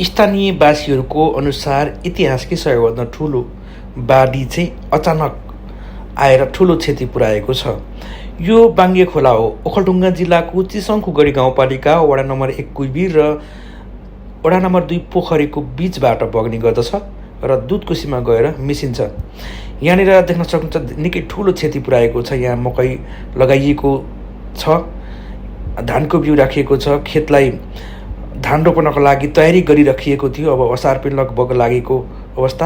स्थानीयवासीहरूको अनुसार इतिहासकै सबैभन्दा ठुलो बाढी चाहिँ अचानक आएर ठुलो क्षति पुर्याएको छ। यो बाङ्गे खोला हो। ओखलढुङ्गा जिल्लाको चिसङखुगढी गाउँपालिका वडा नम्बर 1 कुइबिर र वडा नम्बर 2 पोखरीको बीचबाट बग्ने गर्दछ र दुधकोसीमा गएर मिसिन्छ। यहाँनिर देख्न सक्नुहुन्छ निकै ठुलो क्षति पुर्याएको छ। यहाँ मकै लगाइएको छ, धानको बिउ राखिएको छ, खेतलाई धान रोप्नको लागि तयारी गरिराखिएको थियो। अब असार पनि लगभग लागेको अवस्था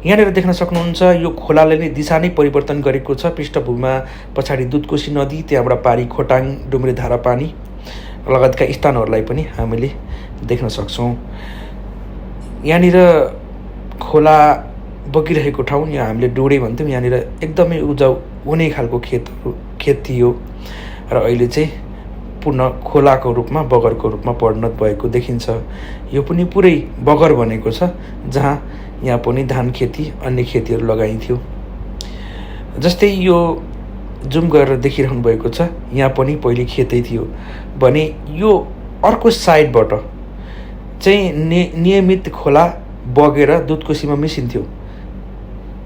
यहाँनिर देख्न सक्नुहुन्छ। यो खोलाले नै दिशा नै परिवर्तन गरेको छ। पृष्ठभूमिमा पछाडि दुधकोशी नदी, त्यहाँबाट पारी खोटाङ, डुम्रे धारा पानी लगायतका स्थानहरूलाई पनि हामीले देख्न सक्छौँ। यहाँनिर खोला बगिरहेको ठाउँ यहाँ हामीले डोडे भन्थ्यौँ। यहाँनिर एकदमै उब्जाउ हुने खालको खेत थियो र अहिले चाहिँ पुनः खोलाको रूपमा, बगरको रूपमा परिणत भएको देखिन्छ। यो पनि पुरै बगर बनेको छ, जहाँ यहाँ पनि धान खेती, अन्य खेतीहरू लगाइन्थ्यो। जस्तै यो जुम गरेर देखिरहनु भएको छ, यहाँ पनि पहिले खेतै थियो भने यो अर्को साइडबाट चाहिँ नियमित खोला बगेर दुधकोसीमा मिसिन्थ्यो।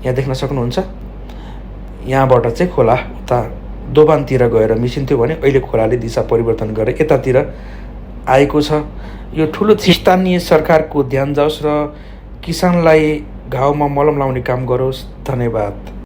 यहाँ देख्न सक्नुहुन्छ। यहाँबाट चाहिँ खोला उता दोबानतिर गएर मिसिन्थ्यो भने अहिले खोलाले दिशा परिवर्तन गरेर यतातिर आएको छ। यो ठुलो स्थानीय सरकारको ध्यान जाओस् र किसानलाई घाउमा मलम लाउने काम गरोस्। धन्यवाद।